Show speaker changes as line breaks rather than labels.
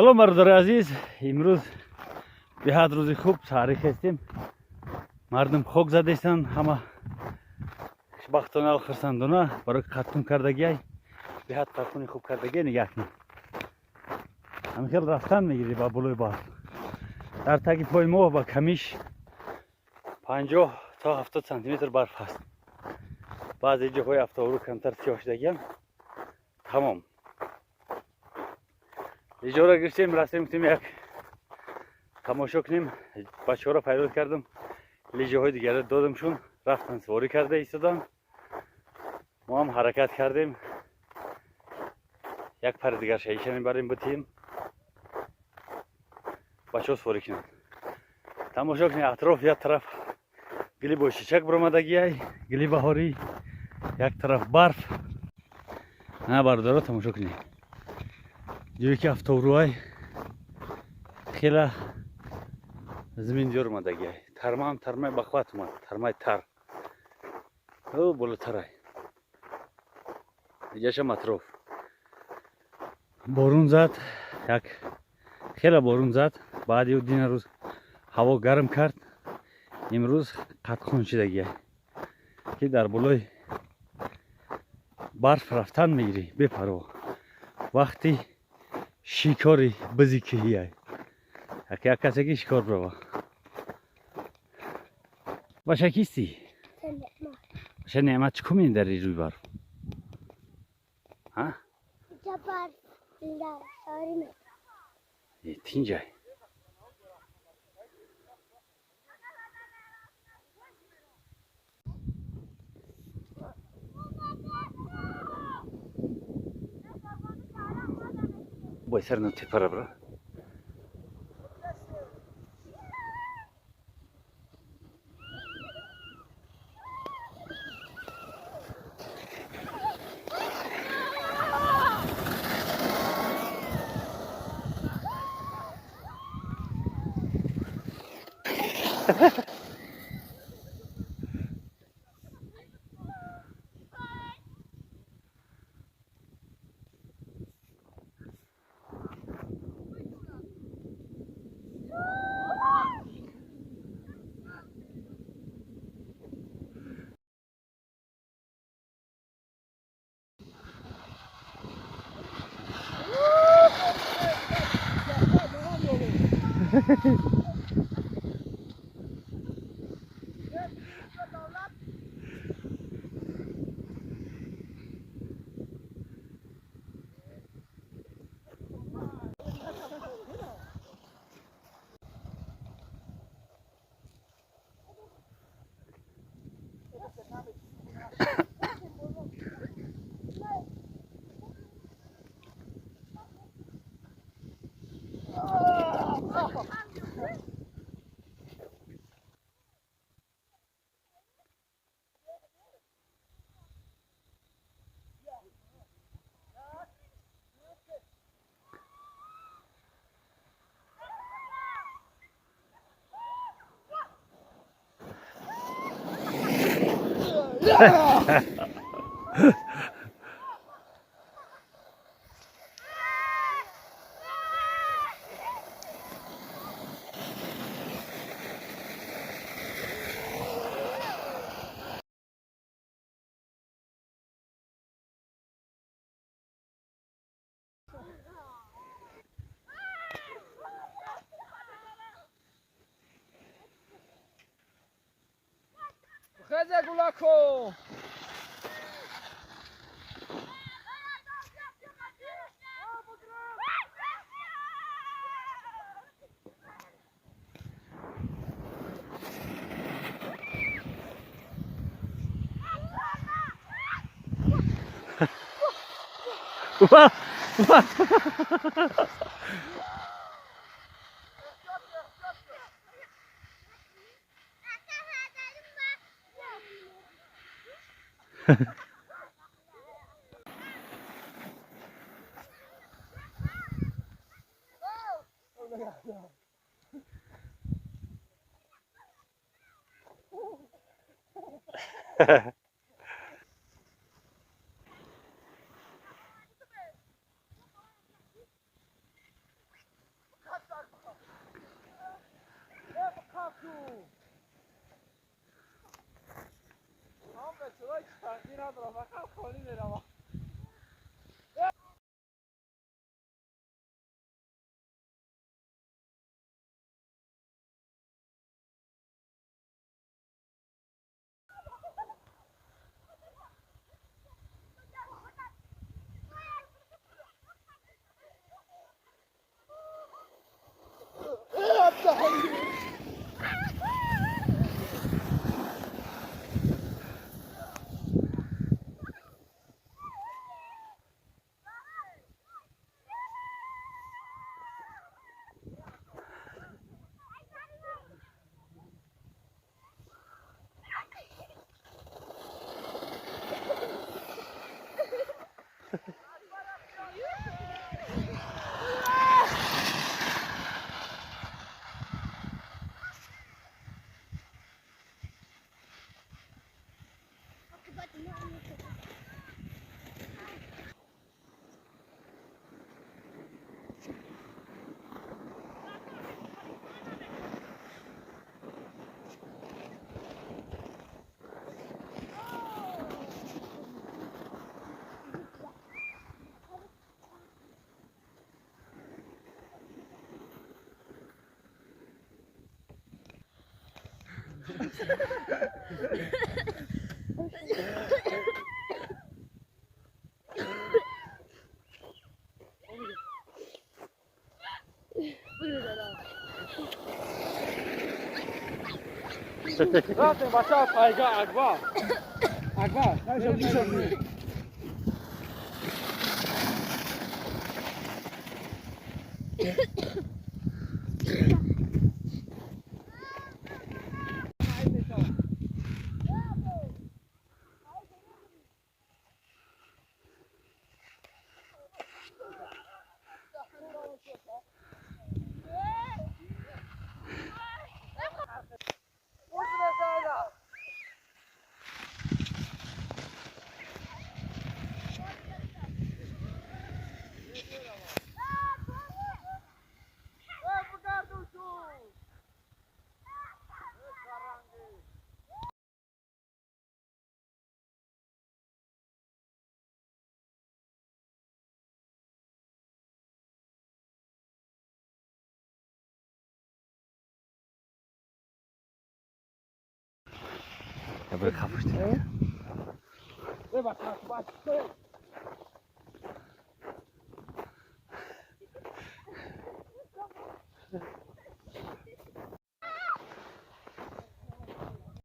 Салом, бародари азиз. Имрӯз беҳад рӯзи хуб, саҳарӣ хестем. Мардум хок задестанд, ҳама хушбахтона ва хурсандона, барои қаттун кардагиай. Беҳад қаттуни хуб кардагиай, нигаҳ кун. Ҳамин хел рафтан мегирӣ ба болои барф. Дар таги пои мо ба камиш 50 то 70 сантиметр барф ҳаст. Баъзе ҷоҳои автоуру камтар сиёҳ шудагиам. Тамом. Иҷора гирифтем, рафтем, гуфтем як тамошо кунем. Бачаҳоро пайдо кардам, лижаҳои дигарро додамшун, рафтан саворӣ карда истоданд. Мо ҳам ҳаракат кардем, як пари дигар шаиша мебарем, битием, бачаҳо саворӣ кунанд. Тамошо кунед, атроф як тараф гили бойчечак биромадагиай, гили баҳорӣ, як тараф барф. На, бародаро, тамошо кунед, ҷое ки автоурӯай, хела зимин диёр омадагиай. Тармаам тармаи бахват омад, тармаи тар о болотарай. Иҷашам атроф борун зад, як хела борун зад. Баъди дина рӯз ҳаво гарм кард, имрӯз қатхон шидагиай, ки дар болои барф рафтан мегирӣ бепарво. Вақти шикори бизи кӯҳиай, як касе ки шикор бирава. Баша, кисти? Баша Неъмат, чӣ кор дар рӯи барф?
Инҷа барф саворӣ.
Тинҷай. Бой сар на тепара бра.
Хезе гулако!
Ва! Ва!
Рафтем бачаҳо пайга Акбар. Акбар,
Я böyle kapıştılar.